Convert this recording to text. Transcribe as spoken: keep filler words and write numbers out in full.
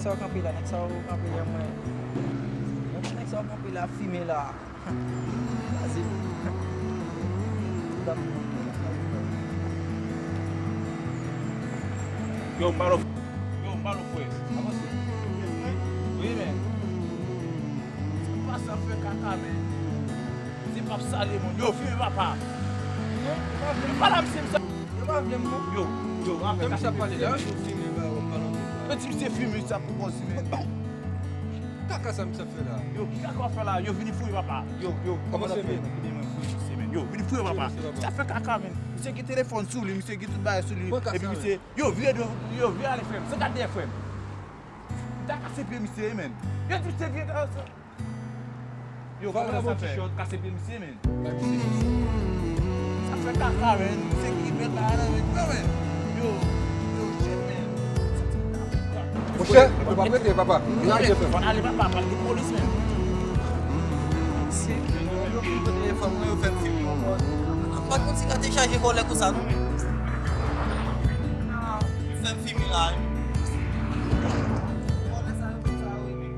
Sa w kanpe la, nèg sa w kanpe la, mwen. Mwen, nèg sa w kanpe la, fimen la. Kraze. Yo, m ba l, yo, m ba l, frè. Avanse. Wi, men. Ti pase ap fè kaka, men. Misye p ap salye moun. Yo, fimen papa. Yo pa la, misye, misye. Yo pa vle m, non. Yo, yo, apre sa misye ap pale la, yo fimen ba yo, pale anpil. Yo di misye fimen sa pou kòz li, men. Kaka sa misye ap fè la. Yo, ki kaka w ap fè la? Yo, vini fouye papa. Yo, yo, kòman se, men? Yo, vini fouye papa. Misye ap fè kaka, men. Misye gen telefòn sou li, misye gen tout bagay sou li. Epi misye, yo, vire do, yo, vire ale, frè m. Se gade dèyè, frè m. M ta kase pye misye, men. Yo di misye vire. Yo, kòman sa fè? Kase pye misye, men. Sa fè kaka, men. Misye ki mèt la, la, men. Yo, men. Yo, yo, shit, men. Monchè, yo pa prete, papa. N ale, fè. Fò n ale, papa, pral gen polis, men. Misye ki yo, yo, yo, yo, yo fè m filme yon bò. Pa konn si ka te chaje kòlè konsa, non, men. Fè m filme la, wi. Kòlè sa yo konsa, wi, men.